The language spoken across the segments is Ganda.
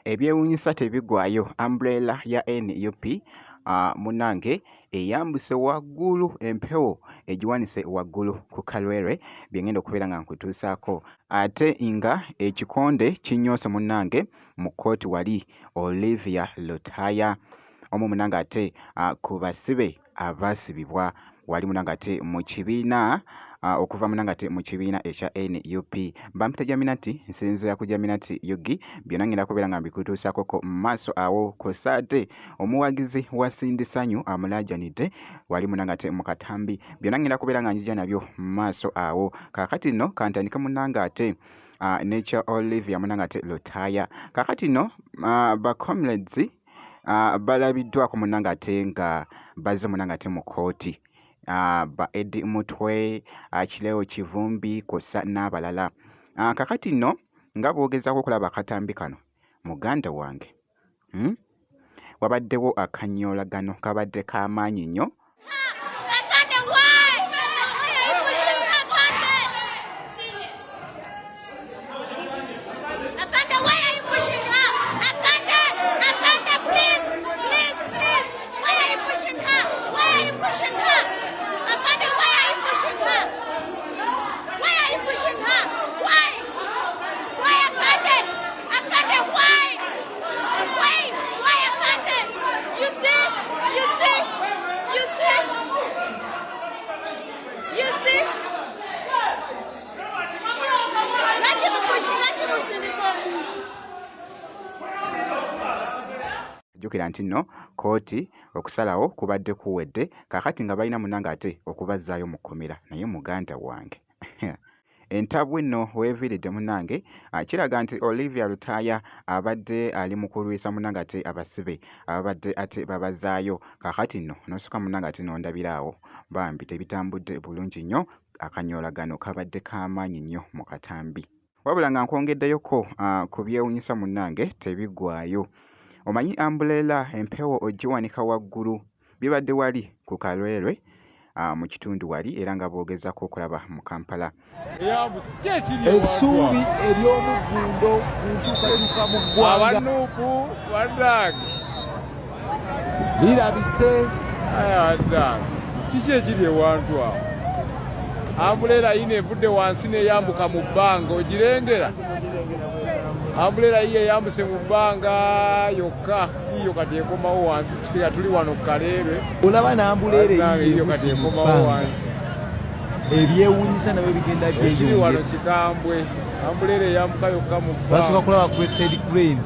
Ebyewuunyisa tebiggwaayo, Umbrella ya nup munnange eyambuse waggulu empewo egiwanise waggulu ku Kalwere bye ngenda okubeera nga nkutuusaako ate nga ekikonde kinnyoose munnange mu kkooti wali Olivia Lutaaya omu munnange ate ku basibe abaasibibwa wali munange ate mu kibiina okuva munange ate mu kibiina ekya nup. Bampita Jaminati, nsinziira ku Jaminati UG. Byonna ngenda kubeera nga mbikutuusaakoko mu maaso awo kw'ossa ate omuwagizi wa Cindy Sanyu amulaajanidde wali munange ate mu katambi. Byonna ngenda kubeera nga njija nabyo mu maaso awo. Kaakati nno kantandike munange ate n'ekya Olivia munange ate Lutaaya. Kaakati nno ba comrades balabiddwako munnange ate nga bazze munnange ate mu kkooti ba Eddie Mutwe, Kileo Kivumbi kw'ossa n'abalala. Kaakati nno nga bw'ogezaako okulaba akatambi kano muganda wange, Wabaddewo akanyoolagano kabadde ka maanyi nnyo. Jjukira nti nno kkooti okusalawo kubadde kuwedde kaakati nga balina munnange ate okubazzaayo mu kkomera naye muganda wange Entabwe nno weeviiridde munnange kiraga nti Olivia Lutaaya abadde ali mu kulwisa munnange ate abasibe ababadde ate babazaayo. Kaakati nno n'osooka munnange ate n'ondabira awo bambi tebitambudde bulungi nnyo, akanyoolagano kabadde ka maanyi nnyo mu katambi. Wabula nga nkwongeddeyoko ku byewunyisa munnange tebiggwaayo. Omanyi ambuleela empewo ogiwanika waggulu bibadde wali ku Kalwelwe mu kitundu wali era nga boogezako okulaba mu Kampala. Essuubi ery'omuggundo ku nkyukakyuka mu ggwanga. Aba Nuupu bannange lirabise. Bannange kiki ekiri ewantu awo? Ambuleera yino evudde wansi n'eyambuka mu bbanga ogirengera? Ambuleera yiyo eyambuse mu bbanga yokka yiyo kati ekomawo wansi kitega tuli wano ku Kaleerwe. Olaba n'ambuleera eyiyo kati ekomawo wansi. Ebyewuunyisa nabyo bigenda Ekiri byeyongera. wano kikambwe. Ambuleera eyambuka yokka mu bbanga. Basooka kulaba Crested Crane.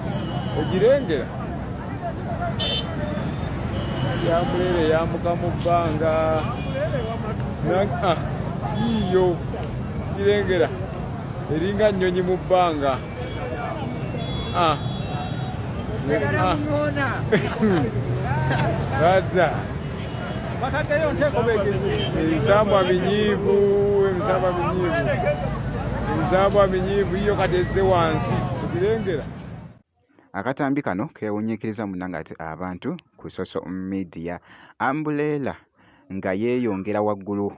Ogirengera? Yambuleera eyambuka mu bbanga. Ah, yiiyo girengera eringa nnyonyi mu bbanga. Ah. Ah. Badda. Emisambwa minyiivu, emisambwa minyiivu, emisambwa minyiivu yiyo kati ezze wansi ogirengera. Akatambi kano keewunyiikiriza munnange ate abantu ku social media. Ambuleela nga yeeyongera waggulu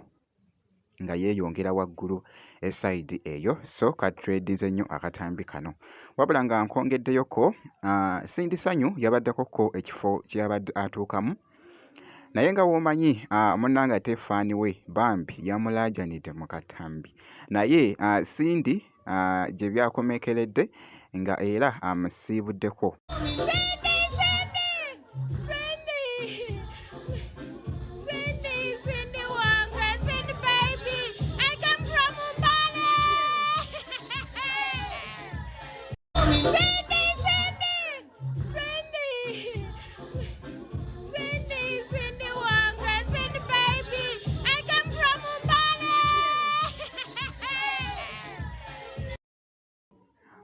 nga yeeyongera waggulu esayidi eyo so katredinze nnyo akatambi kano. Wabula nga nkwongeddeyoko Cindy Sanyu yabaddeko ko ekifo kye yabadde atuukamu naye nga w'omanyi munnange ate ffaani we bambi yamulaajanidde mu katambi naye Cindy gye byakomekeredde nga era amusiibuddeko.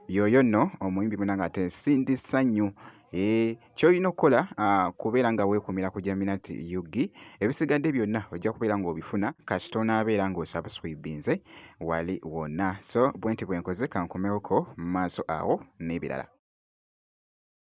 Yoyo nno omuyimbi munange ate Cindy Sanyu. Eh, ky'olina okukola kubeera nga weekuumira ku Jaminati UG. Ebisigadde byonna ojja kubeera ng'obifuna kasita onaabeera ng'osubscribinze wali wonna. So bwenti bwe nkoze kankomewoko mu maaso awo n'ebirala.